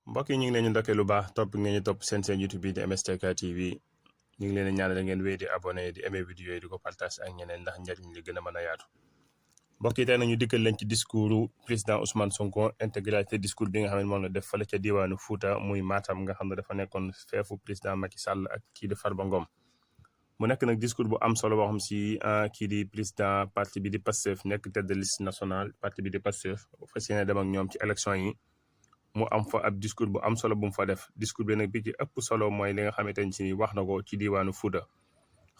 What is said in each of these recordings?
mbokk yi ñu ngi leen ñu ndokkee lu baax topp ngeen ñu topp seen YouTube bi di MSTK TV ñu ngi leen di ñaanal ngeen wéy di abonné di aimé vidéo yi di ko partage ak ñeneen ndax njariñ li gën a mën a yaatu. mbokk yi tey nañu dikkal leen ci discours président Ousmane Sonko intégralité discours bi nga xam ne moom la def fële ca diwaanu Fouta muy Matam nga xam ne dafa nekkoon feefu président Macky Sall ak kii di Farba Ngom. mu nekk nag discours bu am solo boo xam si kii di président parti bi di Pastef nekk tête de liste nationale parti bi di Pastef fas yéene dem ak ñoom ci élection yi. mu am fa ab discours bu am solo bu mu fa def discours bi nag bi ci ëpp solo mooy li nga xamante ne si wax na ko ci diwaanu Fouta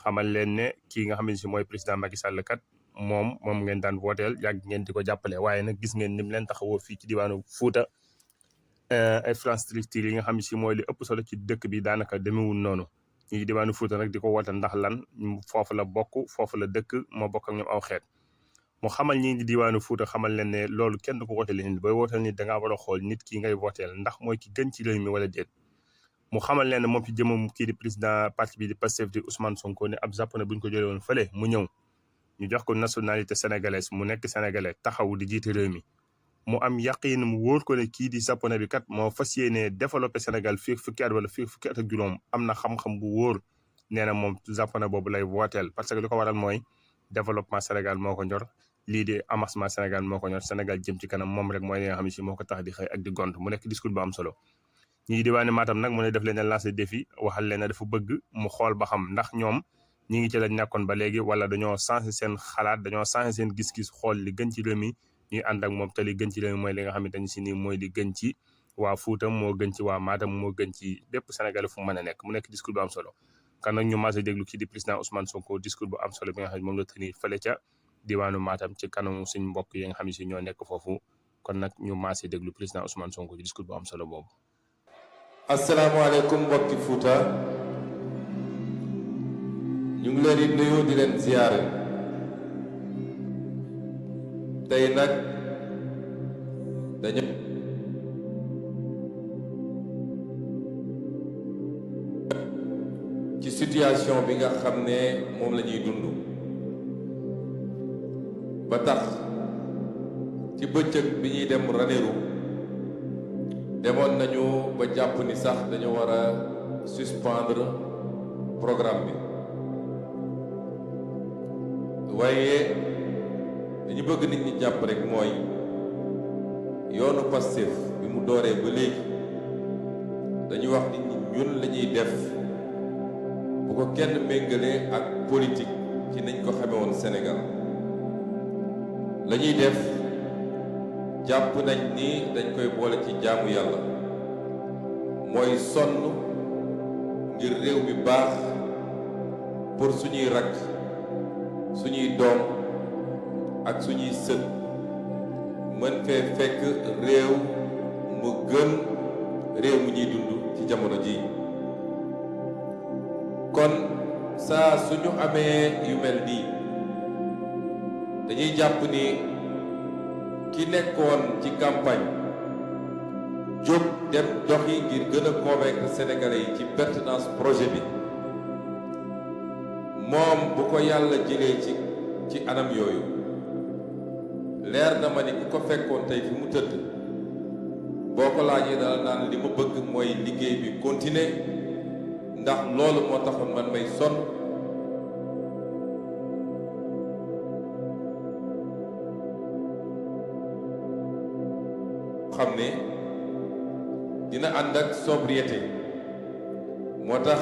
xamal leen ne kii nga xam ne si mooy président Macky Sall kat moom ngeen daan vooteel yàgg ngeen di ko jàppale waaye nag gis ngeen ni mu leen taxawoo fii ci diwaanu Fouta infrastructure yi nga xam ne si mooy li ëpp solo ci dëkk bi daanaka demewul noonu ñi diwaanu Fouta nag di ko woote ndax lan foofu la bokk foofu la dëkk moo bokk ak ñoom aw xeet. mu xamal ñi di diwaanu Fouta xamal leen ne loolu kenn du ko wooteel nit booy wooteel nit dangaa war a xool nit ki ngay wooteel ndax mooy ki gën ci réew mi wala déet. mu xamal leen ne moom ci jëmam kii di président parti bi di Pastef di Ousmane Sonko ne ab japonais buñ ko jëlee woon fële mu ñëw ñu jox ko nationalité sénégalaise mu nekk sénégalais taxaw di jiite réew mi. mu am yaqin mu wóor ko ne kii di japonais bi kat moo fas yéenee développé Sénégal fii fukki at wala fii fukki at ak juróom am na xam-xam bu wóor nee na moom japonais boobu lay wooteel parce que li ko waral mooy développement Sénégal moo ko ñor. lii de amassement Sénégal moo ko ñor Sénégal jëm ci kanam moom rek mooy li nga xam ne si moo ko tax di xëy ak di gont mu nekk discours bu am solo. ñi diwaane Matam nag mu ne def leen a lancé défi waxal leen ne dafa bëgg mu xool ba xam ndax ñoom ñi ngi ci lañ nekkoon ba léegi wala dañoo changé seen xalaat dañoo changé seen gis-gis xool li gën ci réew mi ñuy ànd ak moom te li gën ci réew mi mooy li nga xamante ni si nii mooy li gën ci waa Fouta moo gën ci waa Matam moo gën ci bépp Sénégal fu mu mën a nekk mu nekk discours bu am solo. kan nag ñu maase déglu kii di président Ousmane Sonko discours bu am solo bi nga xam ne moom la tenir fële ca diwaanu Matam ci kanamu suñ mbokk yi nga xam ne si ñoo nekk foofu kon nag ñu maase déglu président Ousmane Sonko ci discours bu am solo boobu. asalaamaaleykum mbokki Fouta ñu ngi leen di nuyu di leen ziyaare tey nag dañu ci situation bi nga xam ne moom la ñuy dund ba tax ci bëccëg bi ñuy dem Ranérou demoon nañu ba jàpp ni sax dañu war a suspendre programme bi waaye dañu bëgg nit ñi jàpp rek mooy yoonu Pastef bi mu dooree ba léegi dañu wax nit ñi ñun la ñuy def bu ko kenn méngalee ak politique ci nañ ko xamee woon Sénégal la ñuy def jàpp nañ ni dañ koy boole ci jaamu yàlla mooy sonn ngir réew mi baax pour suñuy rakk suñuy doom ak suñuy sët mën fee fekk réew mu gën réew mu ñuy dund ci jamono ji kon saa suñu amee yu mel nii dañuy jàpp ni ki nekkoon ci campagne jóg dem doxi ngir gën a convaincre sénégalais yi ci pertinence projet bi moom bu ko yàlla jëlee ci anam yooyu leer na ma ni ku ko fekkoon tey fi mu tëdd boo ko laajee dala naan li ma bëgg mooy liggéey bi continuer ndax loolu moo taxoon man may sonn xam ne dina ànd ak sobriété moo tax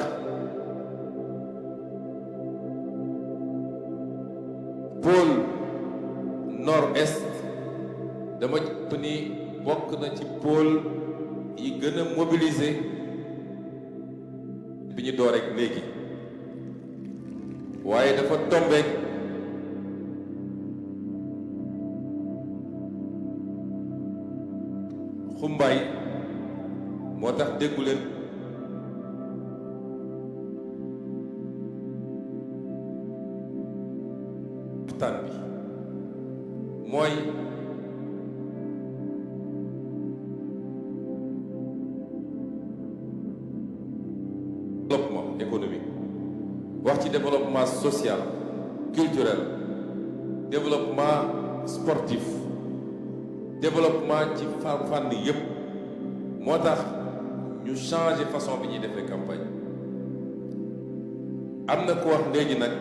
pôle nord-est dama jàpp ni bokk na ci pôle yi gën a mobiliser bi ñu door rek léegi waaye dafa tombeek xumbaay moo tax déggu leen waxtaan bi mooy développement économique wax ci développement social culturel développement sportif développement ci fànn yépp moo tax ñu changer façon bi ñuy defee campagne. am na ku wax léegi nag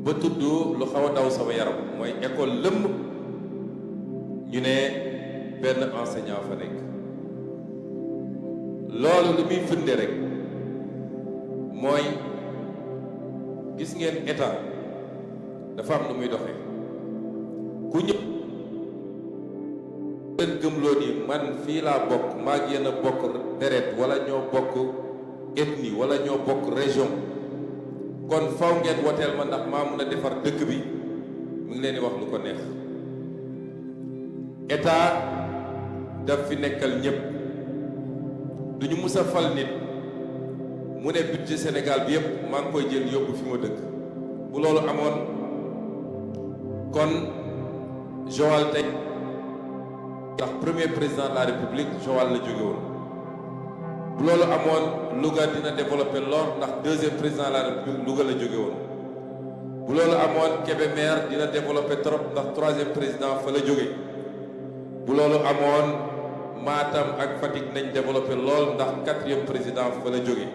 ba tudd lu xaw a daw sama yaram mooy école lëmm ñu ne benn enseignant fa nekk. loolu li muy firnde rek mooy gis ngeen état dafa am lu muy doxee ku ñëw leen gëmloo ni man fii laa bokk maa ngi yéen a bokk deret wala ñoo bokk ethnie wala ñoo bokk région kon faw ngeen woteel ma ndax maa mun a defar dëkk bi mu ngi leen di wax lu ko neex. état daf fi nekkal ñëpp du ñu mus a fal nit mu ne budget Sénégal bi yëpp maa ngi koy jël yóbbu fi ma dëkk. bu loolu amoon kon Joal tey ndax premier président de la République Joal la jóge woon. bu loolu amoon Louga dina développé lool ndax deuxième président de la République Louga la jóge woon. bu loolu amoon Kébémer dina développé trop ndax troisième président fa la jóge. bu loolu amoon Matam ak Fatick nañ développé lool ndax quatrième président fa la jóge.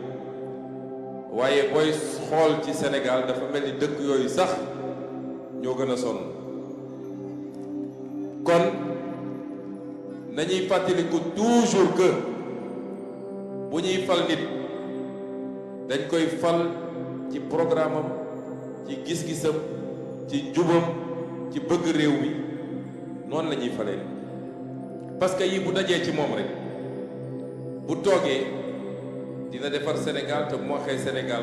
waaye booy xool ci Sénégal dafa mel ni dëkk yooyu sax ñoo gën a sonn. kon nañuy fàttaliku toujours que bu ñuy fal nit dañ koy fal ci programme am ci gis-gisam ci jubam ci bëgg réew mi noonu la ñuy falee parce que yi bu dajee ci moom rek bu toogee dina defar Sénégal te moo waxee Sénégal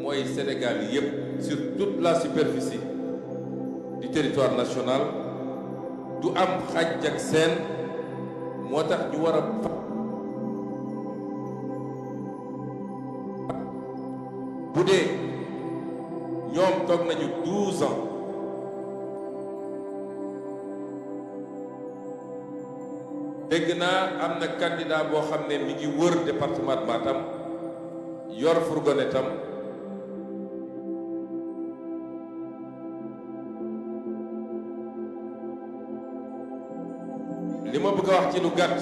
mooy Sénégal yépp sur toute la superficie du territoire national du am xàjj ak seen moo tax ñu war a bu dee ñoom toog nañu 12 ans dégg naa am na candidat boo xam ne mi ngi wër département de Matam yor fourgonnette am li ma bëgg a wax ci lu gàtt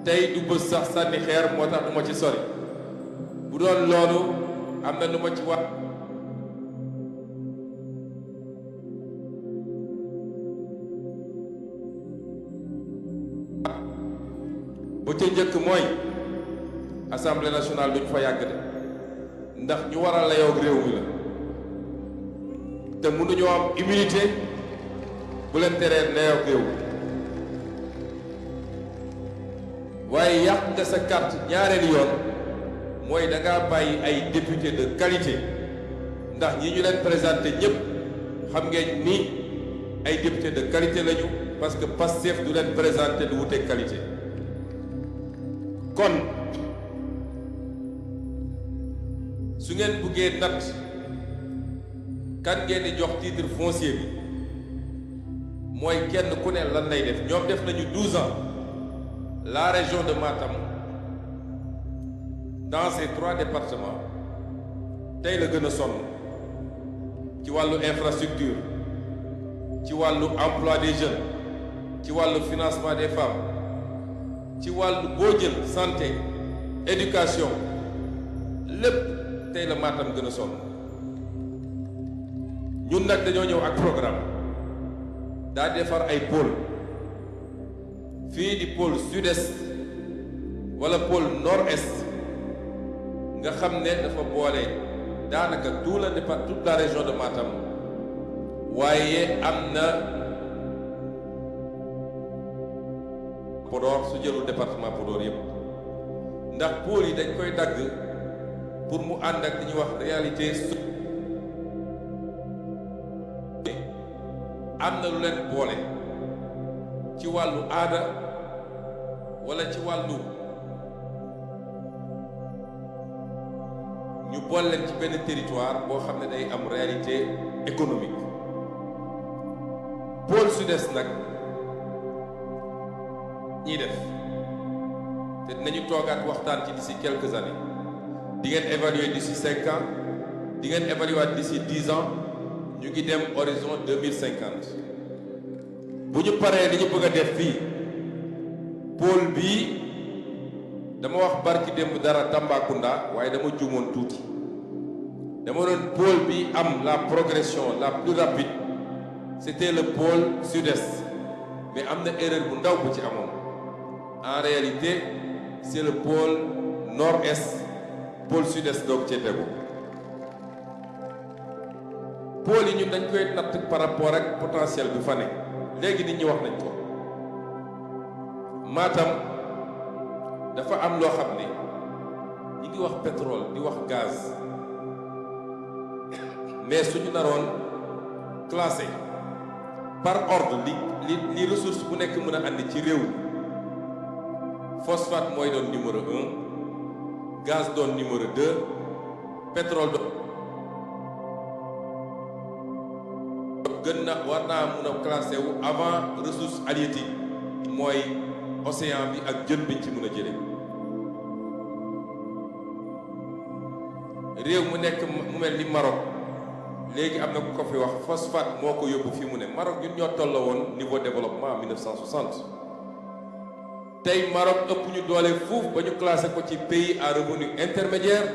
tey du bës sax sànni xeer moo tax du ma ci sori bu doon loolu am na lu ma ci wax bu ca njëkk mooy assemblée nationale duñ fa yàgg de ndax ñu war a layoog réew mi la te mënuñoo am immunité bu leen teree layoog réew mi waaye yàq nga sa carte ñaareelu yoon mooy da ngaa bàyyi ay député de qualité ndax ñi ñu leen présenté ñëpp xam ngeen ni ay député de qualité lañu parce que Pastef du leen présenté du wute qualité. kon su ngeen buggee natt kan ngeen di jox titre foncier bi mooy kenn ku ne lan lay def ñoom def nañu 12 ans la région de Matam dans ces 3 départements tey la gën a sonn ci wàllu infrastructure ci wàllu emploi des jeunes ci wàllu financement des femmes ci wàllu boo jël santé éducation lépp tey la Matam gën a sonn ñun nag dañoo ñëw ak programme daa defar ay pôle fii di pôle sud-est wala pôle nord-est nga xam ne dafa boole daanaka toute la région de Matam waaye am na Podor su jëlul département Podor yëpp ndax pôle yi dañ koy dagg pour mu ànd ak li ñuy wax réalité am na lu leen boole ci wàllu aada wala ci wàllu ñu boole leen ci benn territoire boo xam ne day am réalité économique pôle sud-est nag ñiy def te dinañu toogaat waxtaan ci d'ici quelques années di ngeen évaluer d'ici 5 ans di ngeen évaluer d'ici 10 ans ñu ngi dem horizon 2050 bu ñu paree li ñu bëgg a def fii pôle bii dama wax barki démb dara Tambacounda waaye dama juumoon tuuti dama doon pôle bi am la progression la plus rapide c'était le pôle sud-est mais am na erreur bu ndaw bu ci amoon en réalité c'est le pôle nord-est pôle sud-est doog cee tegu pôle yi ñun dañ koy natt par rapport ak potentiel bi fa ne léegi nit ñi wax nañ ko Matam dafa am loo xam ne ñi ngi wax pétrole di wax gaz mais suñu naroon classé par ordre li ressource bu nekk mën a andi ci réew phosphate mooy doon numéro 1 gaz doon numéro 2 pétrole doon gën na war naa mën a classé wu avant ressource halieutique mooy océan bi ak jën biñ ci mën a jële réew mu nekk mu mel ni Maroc léegi am na ku ko fi wax phosphate moo ko yóbbu fi mu ne Maroc ñun ñoo tolloo woon niveau développement en 1960 tey Maroc ëpp ñu doole fuuf ba ñu classé ko ci pays à revenu intermédiaire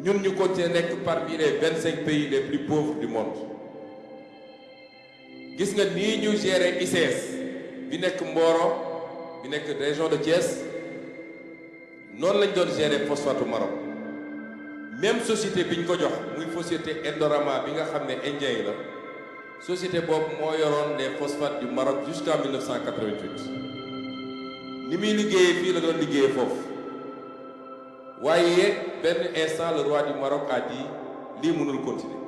ñun ñu continuer nekk parmi les 25 pays les plus pauvres du monde gis nga nii ñu gérer ICS bi nekk Mboro bi nekk région de Thiès noonu lañ doon gérer phosphate Maroc même société bi ñu ko jox muy société Indorama bi nga xam ne indien yi la société boobu moo yoroon les phosphates du Maroc jusqu'en 1988 ni muy liggéeyee fii la doon liggéeyee foofu waaye benn instant le roi du Maroc a dit lii mënul continuer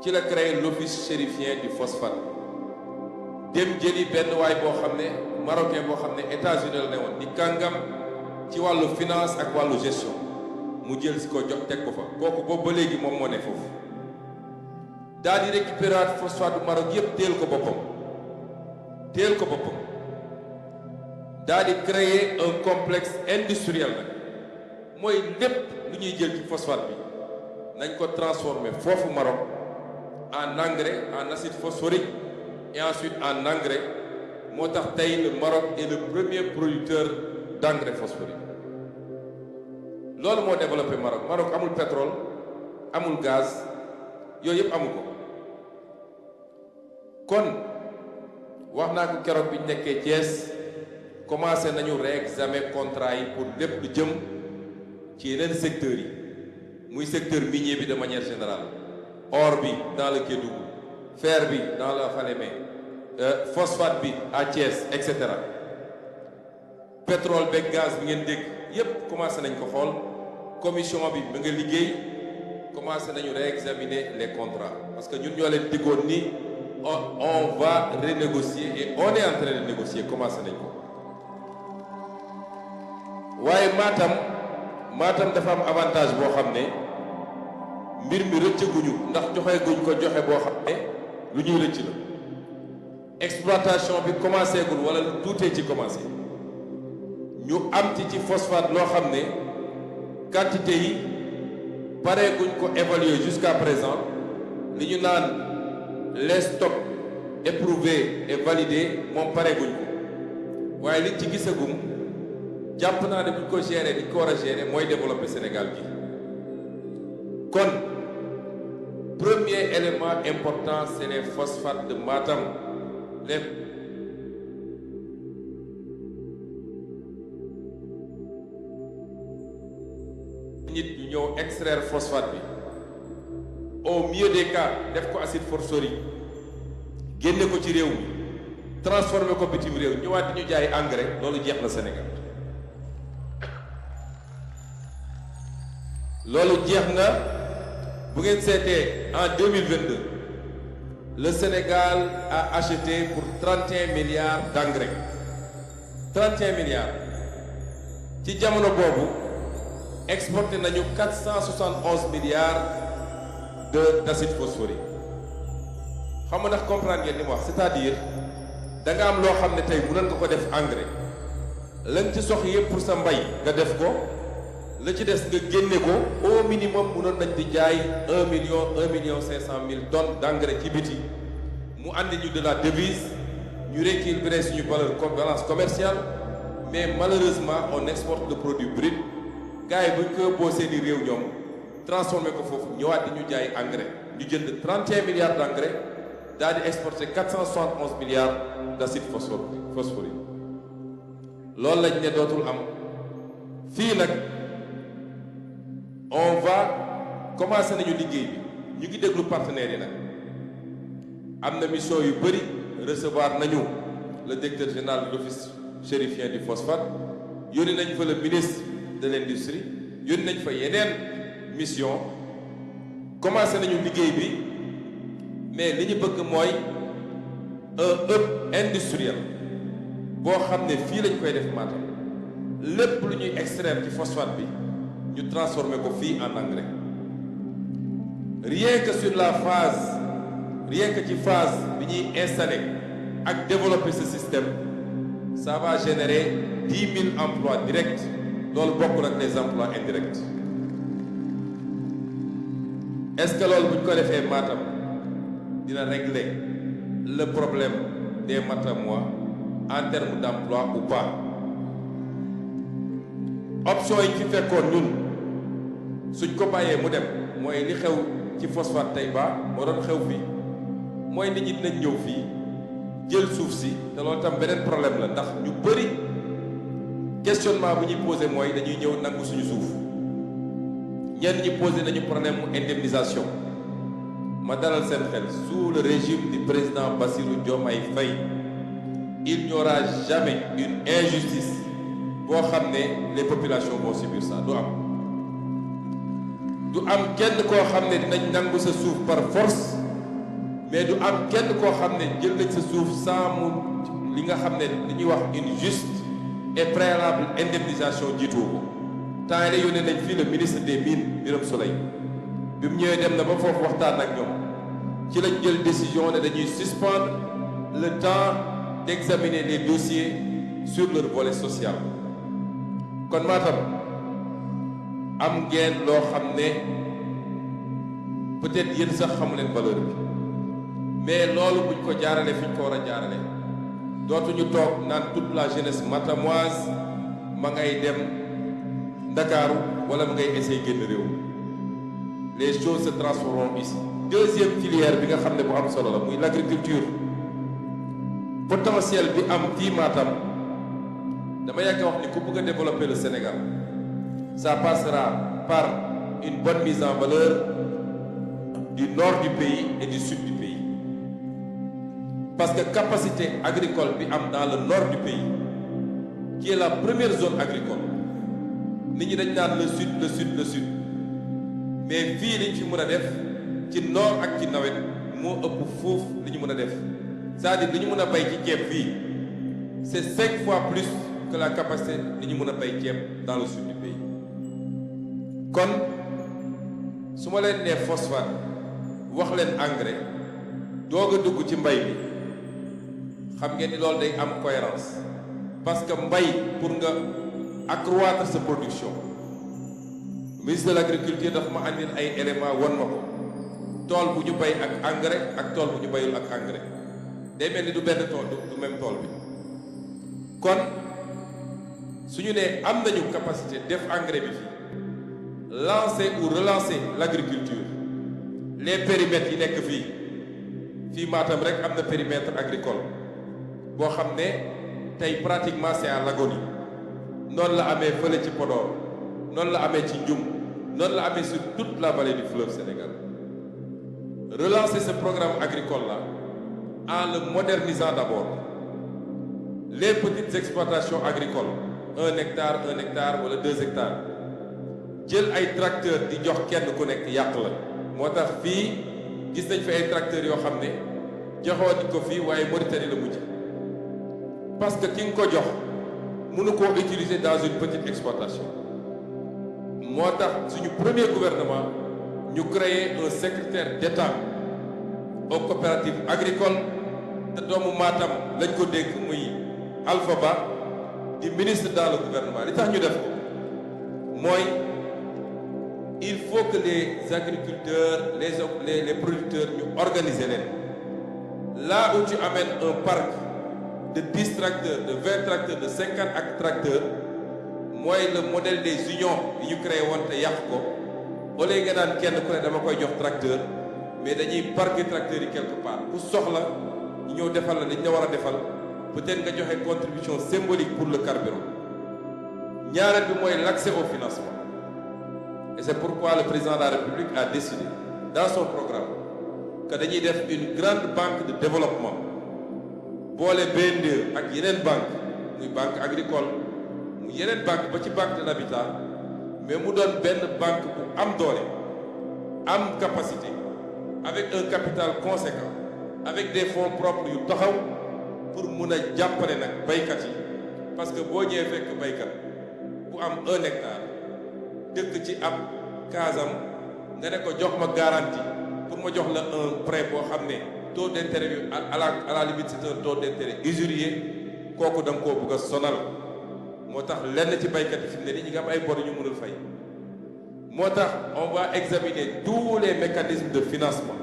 ci la créé l'office chérifien du phosphate dem jëli benn waay boo xam ne marocain boo xam ne États-Unis la ne woon di kàngam ci wàllu finance ak wàllu gestion mu jël si ko jox teg ko fa kooku boobu ba léegi moom moo ne foofu daal di récupérer phosphate du Maroc yépp teel ko boppam daal di créer un complexe industriel nag mooy lépp lu ñuy jël ci phosphate bi nañ ko transformer foofu Maroc en engrais en acide phosphorique et ensuite en engrais moo tax tey le Maroc est le premier producteur d'engrais phosphorique loolu moo développé Maroc amul pétrole amul gaz yooyu yëpp amu ko kon wax naa ko keroog bi ñu nekkee Thiès commencé nañu réexamen contrat yi pour lépp lu jëm ci yeneen secteurs yi muy secteur minier bi de manière générale or bi dans le Kédougou fer bi dans la Falémé phosphate bi à Thiès et cetera pétrole beeg gaz bi ngeen dégg yépp commencé nañ ko xool commission bi mu nga liggéey commencé nañu réexaminer les contrats parce que ñun ñoo leen diggoon ni on va renégocier et on est en train de négocier commencé nañ ko waaye Matam dafa am avantage boo xam ne mbir mi rëccaguñu ndax joxe guñ ko joxe boo xam ne lu ñuy rëcc la exploitation bi commencé gul wala lu tuutee ci commencé ñu am ci phosphate loo xam ne quantité yi pare guñ ko évaluer jusqu'à présent li ñu naan les stocks éprouvés et validés moom pare guñ ko waaye liñ ci gisagum jàpp naa ne buñ ko gérer di ko war a gérer mooy développer Sénégal gi kon premier élément important c'est les phosphates de Matam nit ñu ñëw extraire phosphate bi au mieux des cas def ko acide phosphorique génne ko ci réew mi transformer ko bitim réew ñëwaat di ñu jaay engrais loolu jeex na Sénégal loolu jeex na bu ngeen seetee en 2022 le Sénégal a acheté pour 31 milliards d'engrais 31 milliards ci jamono boobu exporté nañu 471 milliards d'acide phosphorique xam nga ndax comprendre ngeen li ma wax c'est-à-dire da nga am loo xam ne tey mënoon nga ko def engrais lañ ci sox yëpp pour sa mbay nga def ko la ci des nga génne ko au minimum mënoon nañ di jaay 1 million 500 000 tonnes d'engrais ci biti mu andi ñu de la devise ñu rééquilibrer suñu balance commerciale mais malheureusement on exporte le produit brut gars yi bu ñu ko boo seeni réew ñoom transformé ko foofu ñëwaat di ñu jaay engrais ñu jënd 31 milliards d'engrais daal di exporter 471 milliards d'acide phosphorique loolu lañ ne dootul am fii nag on va commencer nañu liggéey bi ñu ngi déglu partenaires yi nag am na mission yu bëri recevoir nañu le directeur général de l'office chérifien du phosphate yónni nañ fa le ministre de l'industrie yónni nañ fa yeneen mission commencé nañu liggéey bi mais li ñu bëgg mooy un hub industriel boo xam ne fii lañ koy def Matam lépp lu ñuy extraire ci phosphate bi ñu transformer ko fii en engrais rien que sur la phase rien que ci phase bi ñuy installer ak développer ce système ça va générer 10 000 emplois directs loolu bokkul ak les emplois indirects est-ce que loolu bu ñu ko defee Matam dina régler le problème des Matamois en termes d'emploi ou pas option yi fi fekkoon ñun suñ ko bàyyee mu dem mooy li xew ci phosphate tey ba moo doon xew fii mooy nit ñi dinañ ñëw fii jël suuf si te loolu tam beneen problème la ndax ñu bëri questionnement bu ñuy posé mooy dañuy ñëw nangu suñu suuf ñenn ñi posé nañu problème mu indemnisation ma dalal seen xel sous le régime du président Bassirou Diomaye Faye il n'y aura jamais une injustice boo xam ne les populations vont subir ça du am kenn koo xam ne dinañ nangu sa suuf par force mais du am kenn koo xam ne jël nañ sa suuf sans mu li nga xam ne li ñuy wax une juste et préalable indemnisation jiitu ko temps yii yónnee nañ fii le ministre des mines Birame Souleye bi mu ñëwee dem na ba foofu waxtaan ak ñoom ci lañ jël décision ne dañuy suspendre le temps d'examiner les dossiers sur leur volet social kon Matam am ngeen loo xam ne peut-être yéen sax xamu leen valeur bi mais loolu buñ ko jaarale fi ñu ko war a jaarale dootuñu toog naan toute la jeunesse matamoise ma ngay dem Ndakaaru wala ma ngay essayer génn réew les choses se transformeront ici. Deuxième filière bi nga xam ne bu am solo la muy l'agriculture potentiel bi am fii Matam dama yàgg wax ni ku bëgg a développer le Sénégal ça passera par une bonne mise en valeur du nord du pays et du sud du pays parce que capacité agricole bi am dans le nord du pays qui est la première zone agricole nit ñi dañ naan le sud mais fii liñ fi mën a def ci nord ak ci nawet moo ëpp foofu li ñu mën a def c'est-à-dire li ñu mën a bay ci ceeb fii c'est 5 fois plus que la capacité li ñu mën a bay ceeb dans le sud du pays kon su ma leen nee phosphate wax leen engrais doog a dugg ci mbay mi xam ngeen ni loolu day am cohérence parce que mbay pour nga accroître sa production ministre de l'agriculture dafa ma andil ay éléments wan ma ko tool bu ñu bay ak engrais ak tool bu ñu bayul ak engrais day mel ni du benn tool du même tool bi kon su ñu nee am nañu capacité def engrais bi fi lancer ou relancer l'agriculture les périmètres yi nekk fii Matam rek am na périmètre agricole boo xam ne tey pratiquement c'est à l'agonie noonu la amee fële ci Podor noonu la amee ci Ndioum noonu la amee sur toute la vallée du fleuve Sénégal relancer ce programme agricole là en le modernisant d'abord les petites exploitations agricoles 1 hectare wala 2 hectares jël ay tracteurs di jox kenn ku nekk yàq la moo tax fii gis nañ fi ay tracteurs yoo xam ne joxoo di ko fii waaye Mauritanie la mujj parce que ki nga ko jox mënu koo utiliser dans une petite exploitation moo tax suñu premier gouvernement ñu créer un secrétaire d'État aux coopératives agricoles te doomu Matam lañ ko dégg muy Alpha Ba di ministre dans le gouvernement li tax ñu def ko mooy il faut que les agriculteurs les producteurs ñu organiser leen là où tu amènes un parc de 10 tracteurs de 20 tracteurs de 50 ak tracteurs mooy le modèle des unions yi ñu créé woon te yàq ko au lieu nga naan kenn ku ne dama koy jox tracteur mais dañuy parquer tracteurs yi quelque part ku soxla ñu ñëw defal la dañ la war a defal peut-être nga joxe contribution symbolique pour le carburant ñaareel bi mooy l'accès au financement et c'est pourquoi le président de la République a décidé dans son programme que dañuy def une grande banque de développement boole BNDE ak yeneen banque muy banque agricole mu yeneen banque ba ci banque de l'habitat mais mu doon benn banque bu am doole am capacité avec un capital conséquent avec des fonds propres yu taxaw pour mun a jàppale nag baykat yi parce que boo ñëwee fekk baykat bu am 1 hectare dëkk ci ab kaasam nga ne ko jox ma garantie pour ma jox la un prêt boo xam ne taux d'intérêt bi à la limite c'est un taux d'intérêt usurier kooku da nga koo bëgg a sonal moo tax lenn ci baykat yi fi mu ne nii ñi nga am ay bor yu mënul fay moo tax on va examiner tous les mécanismes de financement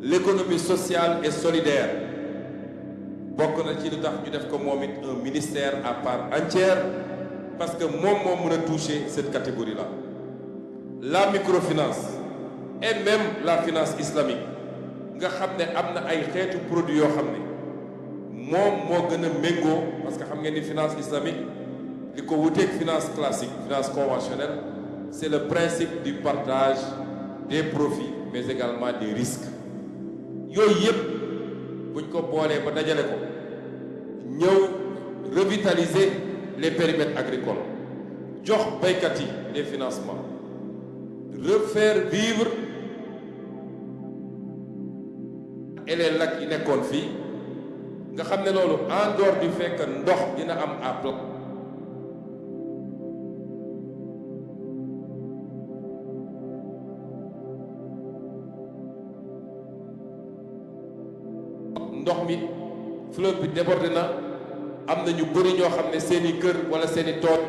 l'économie sociale et solidaire bokk na ci lu tax ñu def ko moom it un ministère à part entière parce que moom moo mën a toucher cette catégorie là la microfinance et même la finance islamique nga xam ne am na ay xeetu produits yoo xam ne moom moo gën a méngoo parce que xam ngeen ni finance islamique li ko wuteeg finance classique finance conventionnelle c'est le principe du partage des profits mais également des risques yooyu yëpp buñ ko boolee ba dajale ko ñëw revitaliser les périmètres agricoles jox baykat yi les financements refaire vivre et les lacs yi nekkoon fii nga xam ne loolu en dehors du fait que ndox dina am à plat ndox mi fleuve bi débordé na am na ñu bëri ñoo xam ne seeni kër wala seeni tool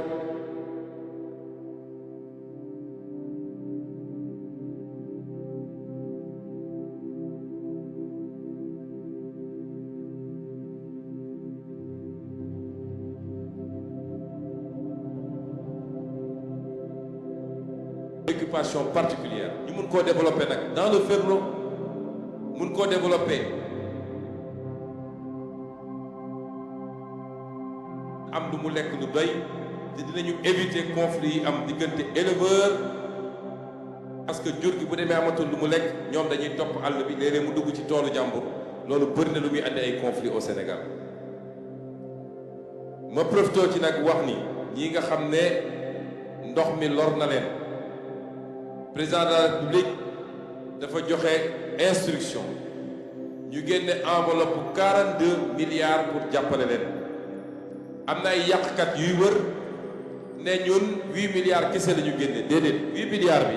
préoccupation particulière ñu mun koo développer nag dans le Ferlo mun koo développer am lu mu lekk lu doy te dinañu éviter conflit yi am diggante éleveur parce que jur gi bu demee amatul lu mu lekk ñoom dañuy topp àll bi léeg-léeg mu dugg ci toolu jàmbur loolu bëri na lu muy andi ay conflit au Sénégal ma profité ci nag wax ni ñi nga xam ne ndox mi lor na leen président de la République dafa joxe instruction ñu génne enveloppe bu 42 milliards pour jàppale leen am na ay yàqkat yuy wër ne ñun 8 milliards kese la ñu génne déedéet 8 milliards bi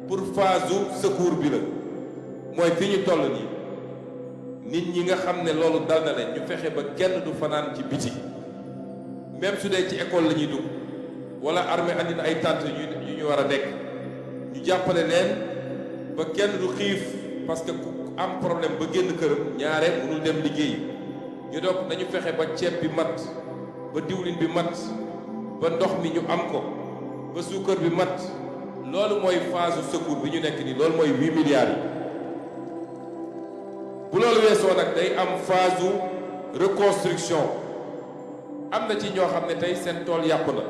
pour phase u secours bi la mooy fi ñu toll nii nit ñi nga xam ne loolu dal na leen ñu fexe ba kenn du fanaan ci biti même su dee ci école la ñuy dugg wala armée andi na ay tentes yu ñu war a nekk ñu jàppale leen ba kenn du xiif parce que ku am problème ba génn këram ñaare mënul dem liggéey ñu donc dañu fexe ba ceeb bi mat ba diwlin bi mat ba ndox mi ñu am ko ba suukar bi mat loolu mooy phase secours bi ñu nekk nii loolu mooy 8 milliards yi bu loolu weesoo nag day am phase reconstruction am na ci ñoo xam ne tey seen tool yàqu na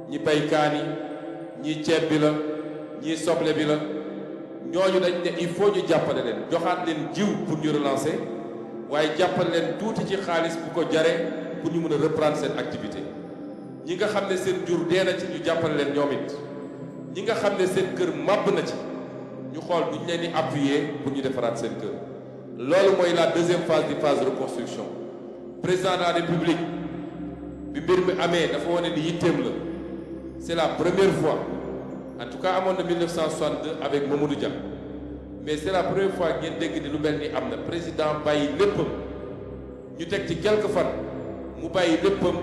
ñi bay kaani ñii ceeb bi la ñii soble bi la ñooñu dañ ne il faut ñu jàppale leen joxaat leen jiw pour ñu relancer waaye jàppale leen tuuti ci xaalis bu ko jare pour ñu mën a reprendre seen activité ñi nga xam ne seen jur dee na ci ñu jàppale leen ñoom it ñi nga xam ne seen kër màbb na ci ñu xool bu ñu leen di appuyer pour ñu defaraat seen kër loolu mooy la deuxième phase di phase reconstruction président de la république bi mbir mi amee dafa wane ni yitteem la c'est la première fois en tout cas amoon na 1962 avec Mamadou Dia mais c'est la première fois ngeen dégg ni lu mel ni am na président bàyyi léppam ñu teg ci quelques fan mu bàyyi léppam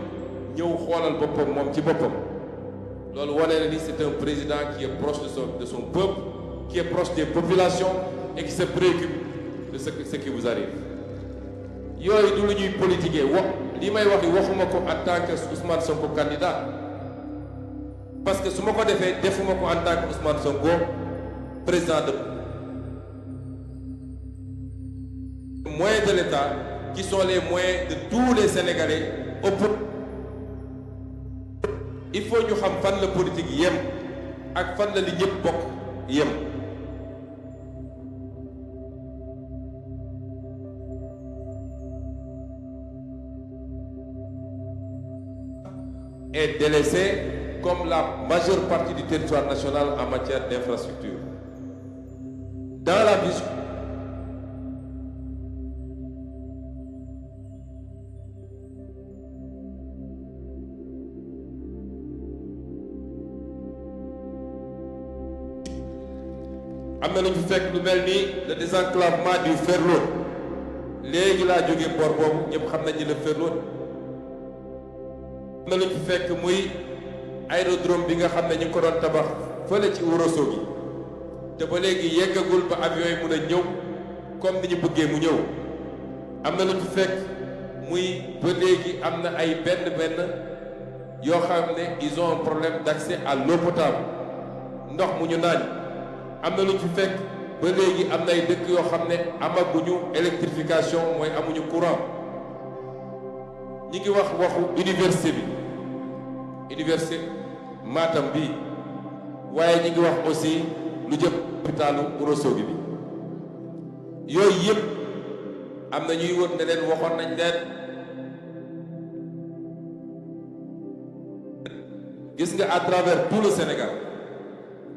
ñëw xoolal boppam moom ci boppam loolu wane na ni c'est un président qui est proche de son peuple qui est proche des populations et qui se préoccupe de ce qui vous arrive yooyu du lu ñuy politiquer li may wax waxuma ko en tant que Ousmane Sonko candidat parce que su ma ko defee defuma ko en tant que Ousmane Sonko président de moyens de l'État qui sont les moyens de tous les Sénégalais il faut ñu xam fan la politique yem ak fan la li ñëpp bokk yem. Est délaissé comme la majeure partie du territoire national en matière d'infrastructure. Dans la vision am na lu ñu fekk lu mel ni le désenclavement du Ferlo léegi laa jógee port boobu ñëpp xam nañ ni le Ferlo am na lu ñu fekk muy aérodrome bi nga xam ne ñu ngi ko doon tabax fële ci Ourossogui te ba léegi yeggagul ba avion yi mun a ñëw comme ni ñu bëggee mu ñëw am na lu ñu fekk muy ba léegi am na ay benn yoo xam ne ils ont un problème d'accès à l'eau potable ndox mu ñu naan. am na lu ci fekk ba léegi am na ay dëkk yoo xam ne amaguñu électrification mooy amuñu courant ñi ngi wax waxu université Matam bi waaye ñi ngi wax aussi lu jëm hôpitalu Ourossogui bi yooyu yëpp am na ñuy wër ne leen waxoon nañ leen gis nga à travers tout le Sénégal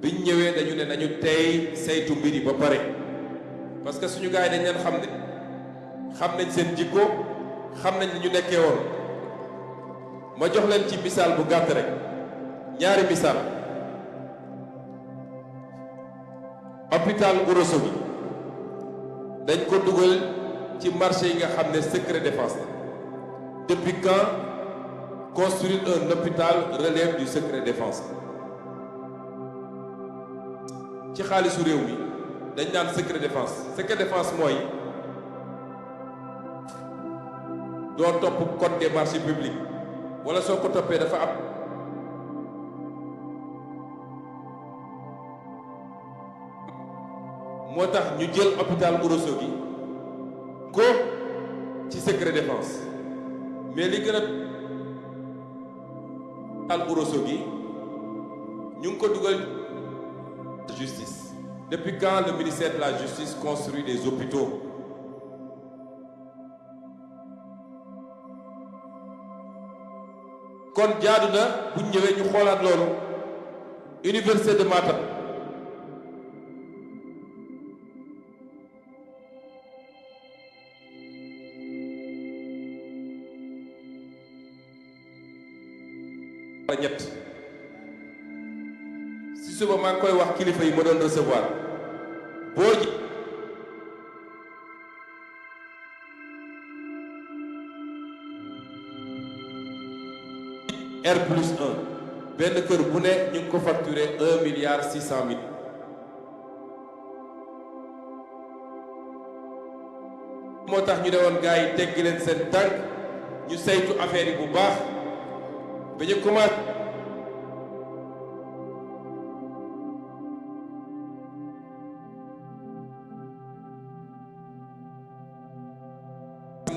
biñ ñëwee dañu ne nañu tey saytu mbir yi ba pare parce que suñu gars yi dañ leen xam nañ seen jikko xam nañ li ñu nekkee woon ma jox leen ci misaal bu gàtt rek ñaari misaal hôpital Ourossogui dañ ko dugal ci marché yi nga xam ne secret défense la depuis quand construire un hôpital relève du secret défense ci xaalisu réew mi dañ naan secret défense mooy doo topp code des marchés publics wala soo ko toppee dafa am moo tax ñu jël hôpital Ourossogui ko ci secret défense mais li gën a hôpital Ourossogui ñu ngi ko dugal justice. Depuis quand le ministère de la Justice construit des hôpitaux? kon jaadu na bu ñëwee ñu xoolaat loolu université de Matam ñett si suba maa ngi koy wax kilifa yi ma doon recevoir boo ji R+1 benn kër bu ne ñu ngi ko facturé 1,6 milliard. moo tax ñu ne woon gars yi teggi leen seen tànk ñu saytu affaire yi bu baax ba ñu commencé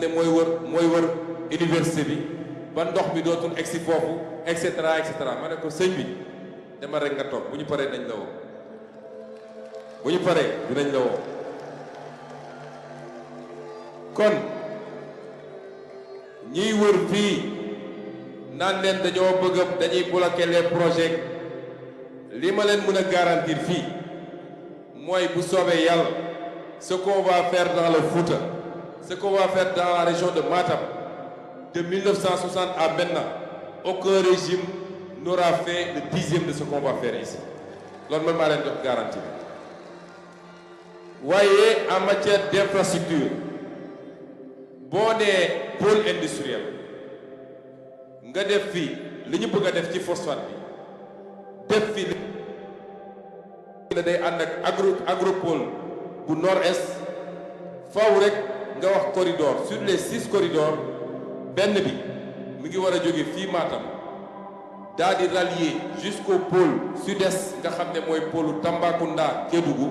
ne mooy wër université bi ba ndox bi dootul egsi foofu et cetera ma ne ko sëñ bi demal rek nga toog bu ñu paree dañ la woo bu ñu paree dinañ la woo kon ñiy wër fii naan leen dañuy bloquer les projets li ma leen mën a garantir fii mooy bu soobee yàlla ce qu'on va faire dans le Fouta ce qu'on va faire dans la région de Matam de 1960 à maintenant aucun régime n'aura fait le 10e de ce qu'on va faire ici loolu man maa leen jox garantie waaye en matière d'infrastructure boo nee pôle industriel nga def fii li ñu bëgg a def ci phosphate bi def fii li day ànd ak agropole bu nord-est faw rek nga wax corridor sur les 6 corridors benn bi mi ngi war a jóge fii Matam daal di rallier jusqu'au pôle sud-est nga xam ne mooy pôle Tambacounda Kédougou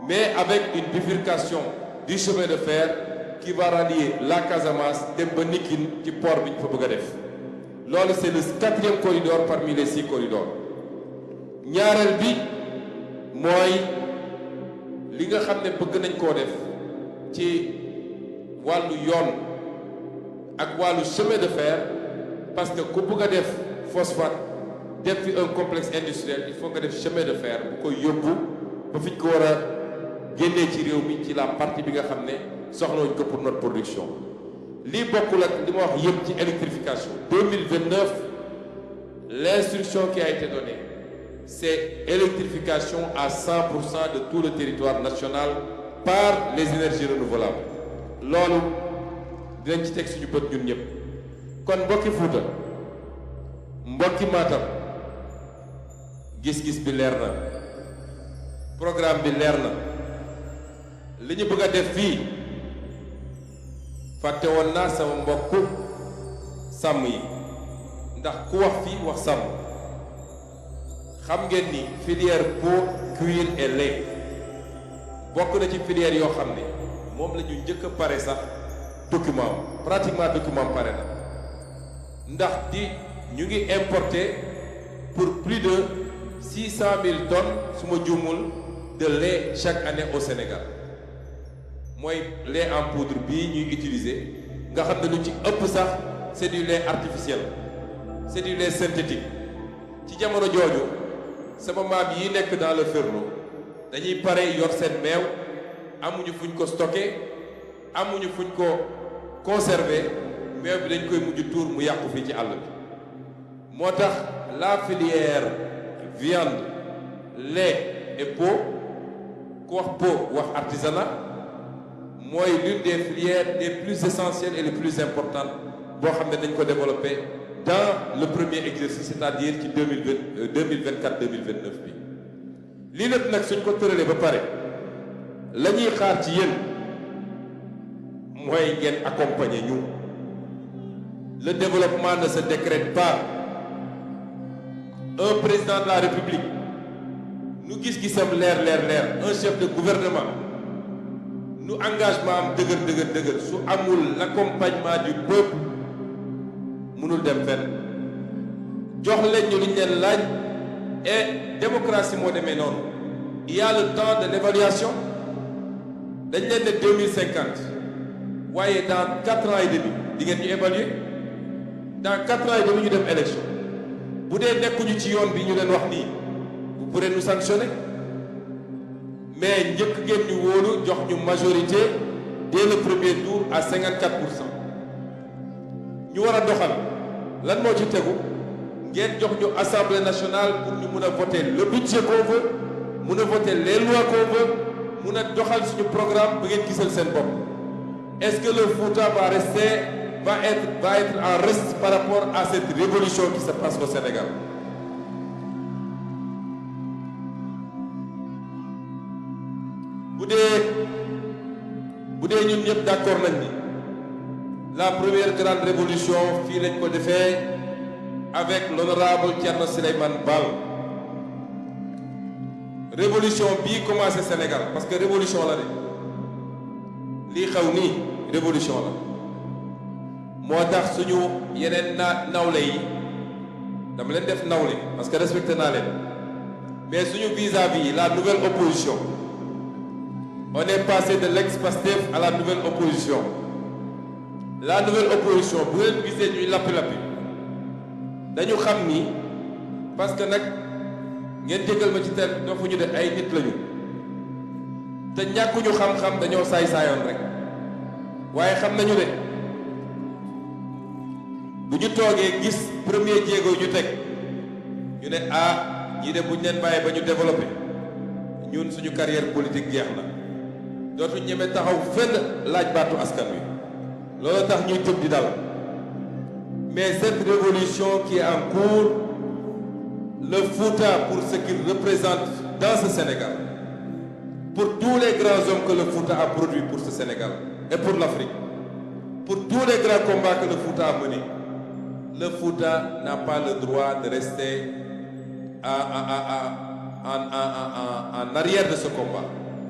mais avec une bifurcation du chemin de fer qui va rallier la Casamance dem ba Nikine ci port bi ñu fa bëgg a def loolu c'est le 4e corridor parmi les 6 corridors ñaareel bi mooy li nga xam ne bëgg nañ koo def ci wàllu yoon ak wàllu chemin de fer parce que ku bëgg a def phosphate def fi un complexe industriel il faut nga def chemin de fer bu koy yóbbu ba fi ñu ko war a génnee ci réew mi ci la partie bi nga xam ne soxlawuñ ko pour notre production lii bokkul ak li ma wax yëpp ci électrification 2029 l'instruction qui a été donnée c'est électrification à 100% de tout le territoire national par les énergies renouvelables loolu dinañ ci teg suñu bët ñun ñëpp kon mbokki Fuuta mbokki Matam gis-gis bi leer na programme bi leer na li ñu bëgg a def fii fàtte woon naa sama mbokku sàmm yi ndax ku wax fii wax sàmm xam ngeen ni filière peau cuir et lait bokk na ci filière yoo xam ne moom la ñu njëkk a pare sax document pratiquement document pare na ndax ñu ngi importer pour plus de 600 000 tonnes su ma juumul de lait chaque année au Sénégal mooy lait en poudre bii ñuy utiliser nga xam ne lu ci ëpp sax c'est du lait artificiel c'est du lait synthétique ci jamono jooju sama maam yi nekk dans le Ferlo dañuy pare yor seen meew amuñu fuñ ko stocké amuñu fuñ ko conserver meew bi dañ koy mujj tuur mu yàqu fii ci àll bi moo tax la filière viande lait et peau ku wax peau wax artisanat mooy l'une des filières les plus essentielles et les plus importantes boo xam ne dañ ko développer dans le premier exercice c'est-à-dire ci 2024 2029 bi lii lépp nag suñ ko tëralee ba pare la ñuy xaar ci yéen mooy ngeen accompagner ñu le développement ne se décrète pas un président de la République nu gis-gisam leer un chef de gouvernement nu engagement am dëgër su amul l'accompagnement du peuple mënul dem fenn jox leen ñu li ñu leen laaj et démocratie moo demee noonu il y a le temps de l'évaluation dañ leen ne 2050 waaye dans 4 ans et demi di ngeen ñu évaluer dans 4 ans et demi ñu dem élection bu dee nekkuñu ci yoon bi ñu leen wax nii vous pourrez nous sanctionner mais njëkk ngeen ñu wóolu jox ñu majorité dès le premier tour à 54%. ñu war a doxal lan moo ci tegu ngeen jox ñu assemblée nationale pour ñu mun a voter le budget qu'on veut mun a voter les lois qu'on veut mun a doxal suñu programme ba ngeen gisal seen bopp. Est-ce que le Fouta va être en reste par rapport à cette révolution qui se passe au Sénégal? bu dee ñun ñëpp d'accord nañ ni la première grande révolution fii lañ ko defee avec l'honorable Thierno Souleymane Baal révolution bii commencé Sénégal parce que révolution la de lii xew nii révolution la moo tax suñu yeneen nawle yi dama leen def nawle parce que respecté naa leen mais suñu vis-à-vis la nouvelle opposition on est passé de l'ex-Pastef à la nouvelle opposition la nouvelle opposition bu leen gisee ñuy lappi-lappi dañu xam ni parce que nag ngeen jéggal ma ci tel dafa ñu de ay nit lañu te ñàkkuñu xam-xam dañoo saay-saayoon rek waaye xam nañu ne bu ñu toogee gis premier jéego ñu teg ñu ne ñii de buñ leen bàyyee ba ñu développé ñun suñu carrière politique jeex na dootuñ ñeme taxaw fenn laaj baatu askan wi loolu tax ñuy tëb di dal mais cette révolution qui est en cours le Fouta pour ce qu'il représente dans ce Sénégal pour tous les grands hommes que le Fouta a produit pour ce Sénégal et pour l'Afrique. Pour tous les grands combats que le Fouta a menés, le Fouta n'a pas le droit de rester en arrière de ce combat.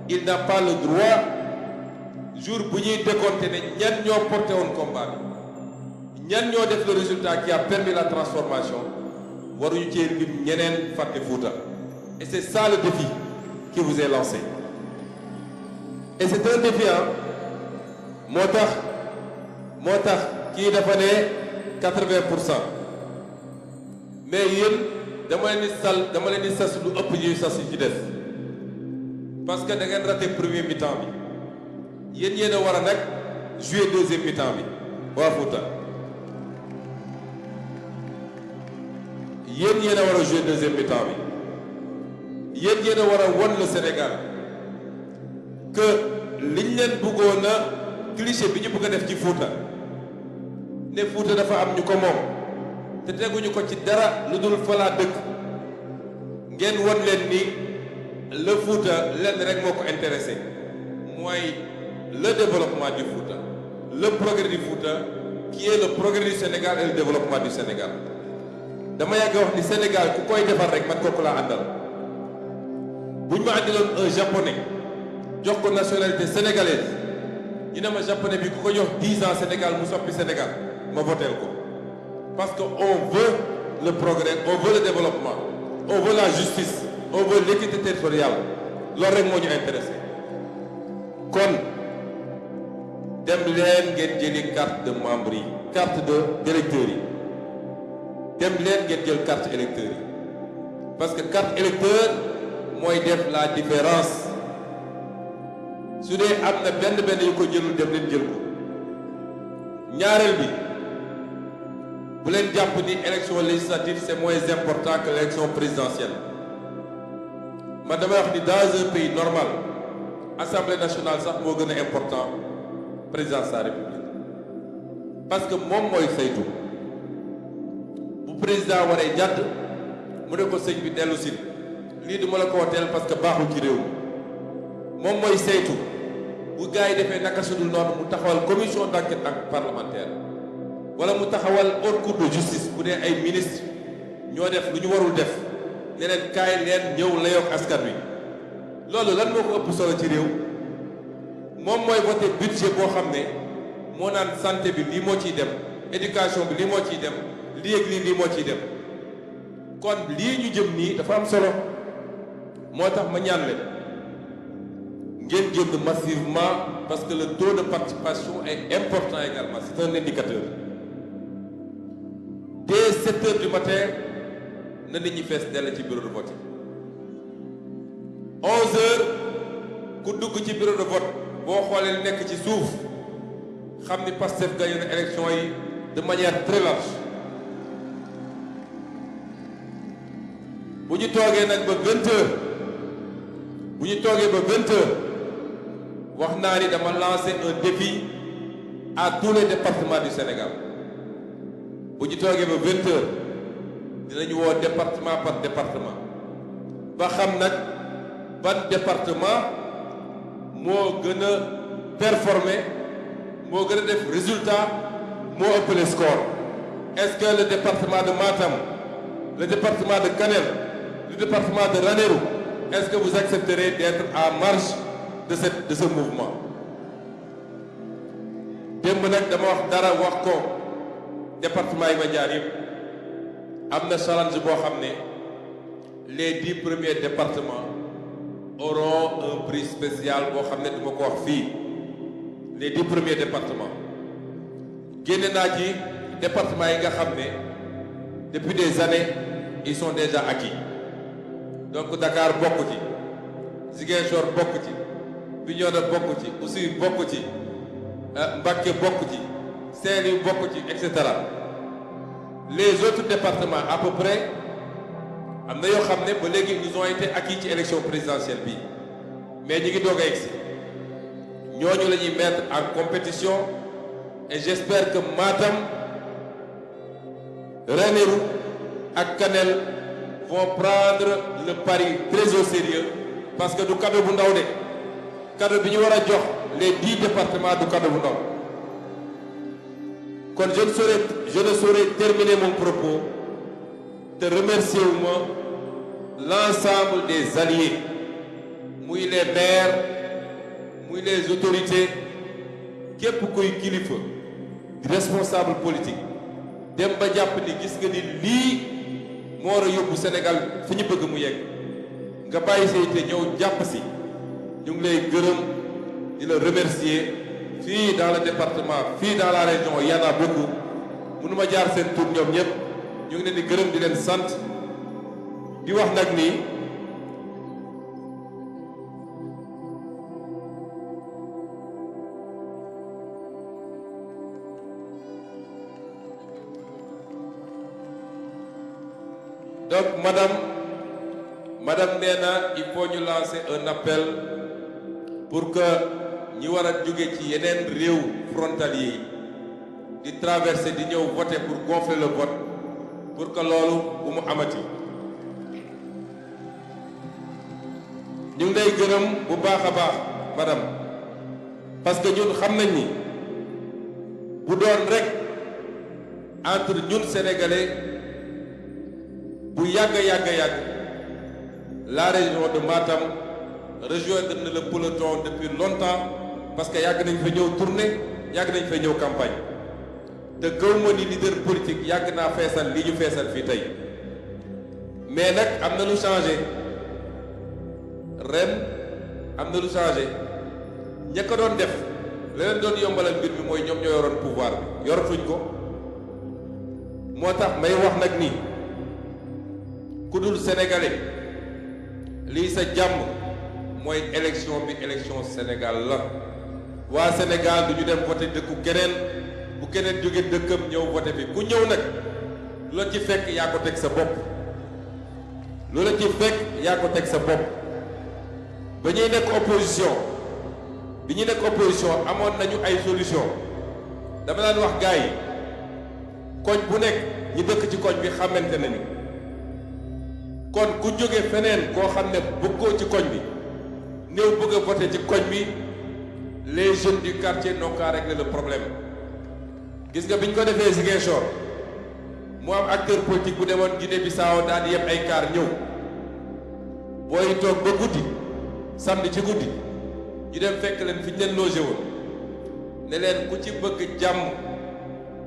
Il n'a pas le droit, jour où il décompté, ñan ñoo porté un combat, ñan ñoo def le résultat qui a permis la transformation, waruñu ci lim ñeneen fàtte Fouta. Et c'est ça le défi qui vous est lancé. Et c'est un défi, hein. moo tax kii dafa ne 80%. Mais yéen dama leen di sas lu ëpp ñuy sas yi ci def parce que da ngeen raté premier mi-temps bi yéen a war a nag jouer deuxième mi-temps bi waa Fouta yéen a war a jouer deuxième mi-temps bi yéen a war a won le Sénégal que liñ leen bëggoon a cliché bi ñu bëgg a def ci Fouta ne Fouta dafa am ñu ko moom te teguñu ko ci dara lu dul falaa dëkk ngeen won leen ni le Fouta lenn rek moo ko intéressé mooy le développement du Fouta, le progrès du Fouta qui est le progrès du Sénégal et le développement du Sénégal. dama yàgg wax ni Sénégal ku koy defar rek man kooku laa àndal buñ ma àndiloon un japonais jox ko nationalité sénégalaise ñu ne ma japonais bi ku ko jox 10 ans Sénégal mu soppi Sénégal ma voteel ko parce que on veut le progrès, on veut le développement, on veut la justice, on veut l'équité territoriale loolu rek moo ñu intéressé kon dem leen ngeen jëli carte de membre yi carte d'électeurs yi dem leen ngeen jël carte électeur yi parce que carte électeur mooy def la différence su dee am na benn yu ko jëlul dem leen jël ko ñaareel bi bu leen jàpp ni élection législative c'est moins important que l'élection présidentielle man damay wax ni dans un pays normal assemblée nationale sax moo gën a important présidence de la république parce que moom mooy saytu bu président waree jàdd mu ne ko sëñ bi dellu si lii du ma la ko wooteel parce que baaxul ci réew mi moom mooy saytu bu gars yi defee naka sudul noonu mu taxawal commission d'enquête parlementaire wala mu taxawal haute cour de justice bu dee ay ministre ñoo def lu ñu warul def ne leen kaay leen ñëw la yokk askan wi loolu lan moo ko ëpp solo ci réew moom mooy voté budget boo xam ne moo naan santé bi lii moo ciy dem éducation bi lii moo ciy dem lii ak lii moo ciy dem kon lii ñu jëm nii dafa am solo moo tax ma ñaan leen ngeen jënd massivement parce que le taux de participation est important également c'est un indicateur dès 7 heures du matin na nit ñi fees dell ci bureau de vote 11 heures ku dugg ci bureau de vote boo xoolee li nekk ci suuf xam ni Pastef gagné na élection yi de manière très large bu ñu toogee nag ba 20 heures wax naa ni dama lancé un défi à tous les départements du Sénégal bu ñu toogee ba 20 heures dinañu woo département par département ba xam nag ban département moo gën a performer moo gën a def résultat moo ëppale score est-ce que le département de Matam le département de Kanel le département de Ranérou est-ce que vous accepterez d'être en marge de ce mouvement démb nag dama wax dara wax ko département yi ma jaar yëpp am na challenge boo xam ne les 10 premiers départements auront un prix spécial boo xam ne duma ko wax fii les 10 premiers départements génne naa ci départements yi nga xam ne depuis des années ils sont déjà acquis donc Dakar bokk ci Ziguinchor bokk ci Bignona bokk ci Oussouye bokk ci Mbacké bokk ci Saint-Louis bokk ci et cetera les autres départements à peu près am na yoo xam ne ba léegi ils ont été acquis ci élection présidentielle bi mais ñu ngi doog a egsi ñooñu la ñuy mettre en compétition et j'espère que Matam Ranérou ak Kanel vont prendre le pari très au sérieux parce que du cadeau bu ndaw de cadeau bi ñu war a jox les 10 départements du Cameroun Nord. Kon je ne saurais terminer mon propos te remercier l'ensemble des alliés, muy les maires, muy les autorités, képp kuy kilifa di responsable politique dem ba jàpp ni gis nga ni lii moo war a yóbbu Sénégal fi ñu bëgg mu yegg nga bàyyi say te ñëw jàpp si ñu ngi lay gërëm di la remercier fii dans le département fii dans la région y en a beaucoup mënuma jaar seen tur ñoom ñëpp ñu ngi leen di gërëm di leen sant di wax nag ni donc madame nee na il faut ñu lancer un appel pour que ñi war a jóge ci yeneen réew frontalier yi di traverser di ñëw voter pour gonfler le vote pour que loolu bu mu amati ñu ngi lay gërëm bu baax a baax madame parce que ñun xam nañ ni bu doon rek entre ñun sénégalais bu yàgg la région de Matam rejoindre na le peloton depuis longtemps parce que yàgg nañ fa ñëw tournée yàgg nañ fa ñëw campagne te gëw ma ni leader politique yàgg naa feesal li ñu feesal fii tey mais nag am na lu changé ren am na lu changé ña ko doon def leneen doon yombalal mbir mi mooy ñoom ñoo yoroon pouvoir bi yoratuñ ko moo tax may wax nag ni ku dul sénégalais lii sa jàmm mooy élection bi élection Sénégal la waa Sénégal du ñu dem voté dëkku keneen bu keneen jóge dëkkam ñëw voté bi ku ñëw nag lu la ci fekk yaa ko teg sa bopp lu la ci fekk yaa ko teg sa bopp ba ñuy nekk opposition bi ñuy nekk opposition amoon nañu ay solution dama daan wax gars yi koñ bu nekk ñi dëkk ci koñ bi xamante nañu kon ku jóge feneen koo xam ne bëggoo ci koñ bi néew bëgg a voté ci koñ bi les jeunes du quartier n'ont qu'à régler le problème gis nga bi ñu ko defee Ziguinchor mu am acteur politique bu demoon Guinée Bissau daal di yeb ay kaar ñëw booy toog ba guddi samedi ci guddi ñu dem fekk leen fi ñu leen logé woon ne leen ku ci bëgg jàmm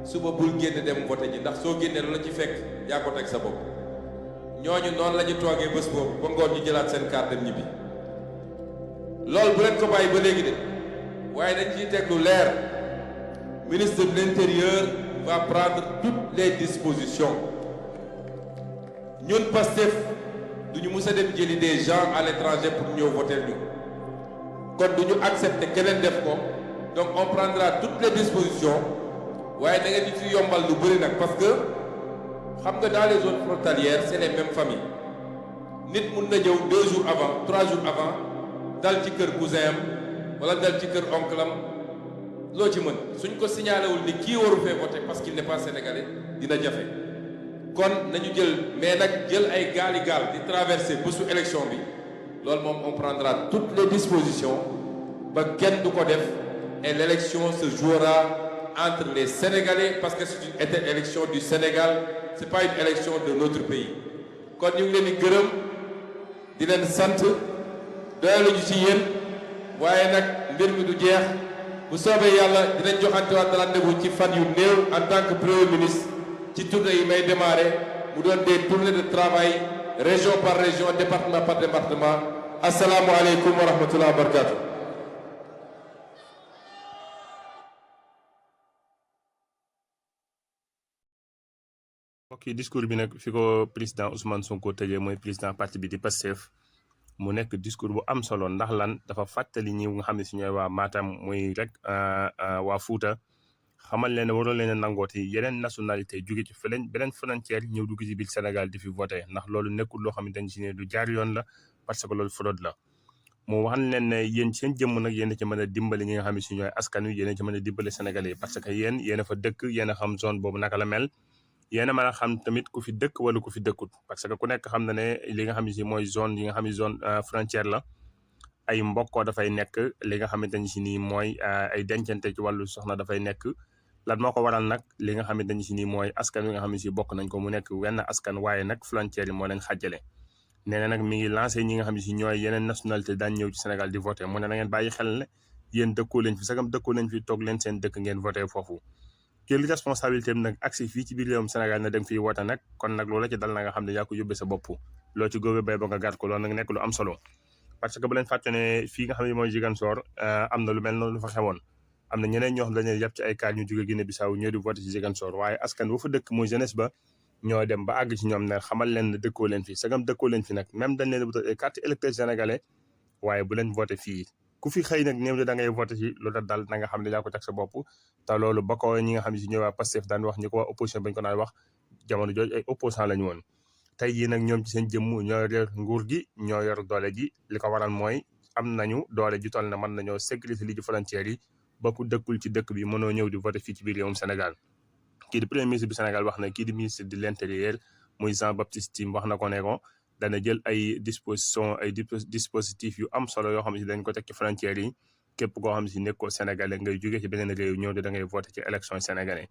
suba bul génn dem voté ji ndax soo génnee lu la ci fekk yaa ko teg sa bopp ñooñu noonu la ñu toogee bés boobu ba ngoon ñu jëlaat seen carte dem ñibbi loolu bu leen ko bàyyi ba léegi de waaye dañ ciy teg lu leer ministre de l'intérieur va prendre toutes les dispositions ñun Pastef du ñu mus a dem jëli des gens à l'étranger pour ñëw voter ñu kon du ñu accepter keneen def ko donc on prendra toutes les dispositions waaye da ngeen di fi yombal lu bëri nag parce que xam nga dans les zones frontalières c'est les mêmes familles nit mun na ñëw 2 jours avant 3 jours avant dal ci kër cousin am wala dal ci kër oncle am loo ci mën suñ ko signalé wul ni kii waru fee voter parce qu'il n'est pas sénégalais dina jafe kon nañu jël mais nag jël ay gaali gaal di traverser bésu élection bi loolu moom on prendra toutes les dispositions ba kenn du ko def et l'élection se jouera entre les Sénégalais parce que c'est une élection du Sénégal c'est pas une élection de notre pays kon ñu ngi leen di gërëm di leen sant doyaluñu ci yéen waaye nag mbir mi du jeex bu soobee yàlla dinañ joxante waat rendez-vous ci fan yu néew en tant que premier ministre ci tournée yi may démarrer mu doon des tournées de travail région par région département par département asalaamualeykum wa rahmatullah wa barakatu mbokki discours bi nag fi ko président Ousmane Sonko tëjee mooy président parti bi di Pastef mu nekk discours bu am solo ndax lan dafa fàttali ñi nga xam ne si ñooy waa Matam muy rek waa Fouta xamal leen ne waroon leen a nangooti yeneen nationalité jóge ci beneen frontière ñëw dugg ci biir Sénégal di fi voté ndax loolu nekkul loo xamante ne si ne lu jaar yoon la parce que loolu fraude la mu wax leen ne yéen seen jëmm nag yéen a ci mën a dimbali ñi nga xam ne si ñooy askan wi yéen a ci mën a dimbali Sénégalais yi parce que yéen a fa dëkk yéen a xam zone boobu naka la mel yéen a mën a xam tamit ku fi dëkk wala ku fi dëkkut parce que ku nekk xam na ne li nga xam ne si mooy zone yi nga xam ne zone frontière la ay mbokkoo dafay nekk li nga xamante ni si nii mooy ay dencante ci wàllu soxna dafay nekk lan moo ko waral nag li nga xamante ni si nii mooy askan wi nga xam ne si bokk nañ ko mu nekk wenn askan waaye nag frontière yi moo leen xàjjale nee na nag mi ngi lancé ñi nga xam ne si ñooy yeneen nationalité daan ñëw ci Sénégal di voté mu ne na ngeen bàyyi xel ne yéen dëkkoo leen fi sagam dëkkoo leen fi toog leen seen dëkk ngeen voté foofu jël responsabilité am nag accès fii ci biir réewum Sénégal na dem fii wote nag kon nag loola ci dal na nga xam ne yaa ko yóbbee sa bopp loo ci góobe bay ba nga gàtt ko loolu nag nekk lu am solo parce que bu leen fàtte ne fii nga xam ne mooy Ziguinchor am na lu mel noonu lu fa xewoon am na ñeneen ñoo xam dañu yàpp ci ay kaar ñu jóge Guinée Bissau ñoo di voté ci Ziguinchor waaye askan bu fa dëkk mooy jeunesse ba ñoo dem ba àgg ci ñoom ne xamal leen ne dëkkoo leen fi sagam dëkkoo leen fi nag même dañ leen wutal ay carte électeur sénégalais waaye bu leen voté fii ku fi xëy nag néew da ngay voté ci lu dal na nga xam ne yaa ko teg sa bopp te loolu ba ko ñi nga xam ne si ñëw waa Pastef daan wax ñi ko waa opposition bañ ko daan wax jamono jooju ay opposant la ñu woon tey jii nag ñoom ci seen jëmm ñoo yor nguur gi ñoo yor doole ji li ko waral mooy am nañu doole ji toll na mën nañoo sécurité li ci frontières yi ba ku dëkkul ci dëkk bi mënoo ñëw di voté fii ci biir réewum Sénégal kii di premier ministre bi Sénégal wax na kii di ministre de l'intérieur muy Jean Baptiste Tine wax na ko ne ko dana jël ay dispositifs yu am solo yoo xam ne si dañ ko teg ci frontières yi képp koo xam ne si nekkoo sénégalais ngay jóge ci beneen réew ñëw di da ngay voté ci élection sénégalais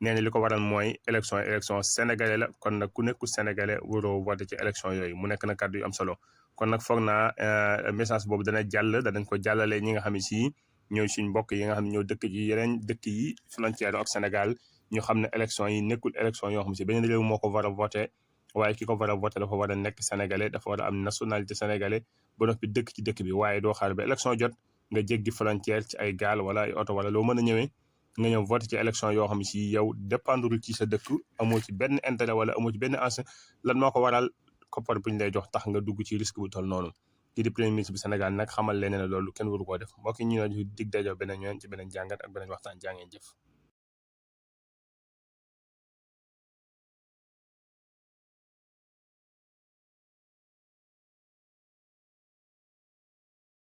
nee na li ko waral mooy élection sénégalais la kon nag ku nekkul sénégalais waroo voté ci élection yooyu mu nekk na kàddu yu am solo kon nag foog naa message boobu dana jàll danañ ko jàllale ñi nga xam ne si ñooy suñ mbokk yi nga xam ne ñoo dëkk ci yeneen dëkk yi frontière ak Sénégal ñu xam ne élection yi nekkul élection yoo xam si beneen réew moo ko war a voté waaye ki ko war a voté dafa war a nekk sénégalais dafa war a am nationalité sénégalais ba noppi dëkk ci dëkk bi waaye doo xaar ba élection jot nga jéggi frontière ci ay gaal wala ay oto wala loo mën a ñëwee nga ñëw voté ci élection yoo xam si yow dépendre ci sa dëkk amoo ci benn intérêt wala amoo ci benn enjeu lan moo ko waral koppar bu ñu lay jox tax nga dugg ci risque bu toll noonu kii di premier ministre bu Sénégal nag xamal leen ne loolu kenn waru koo def mbokk yi ñu ne dig dajo beneen yoon ci beneen jàngat ak beneen waxtaan jàngeen jëf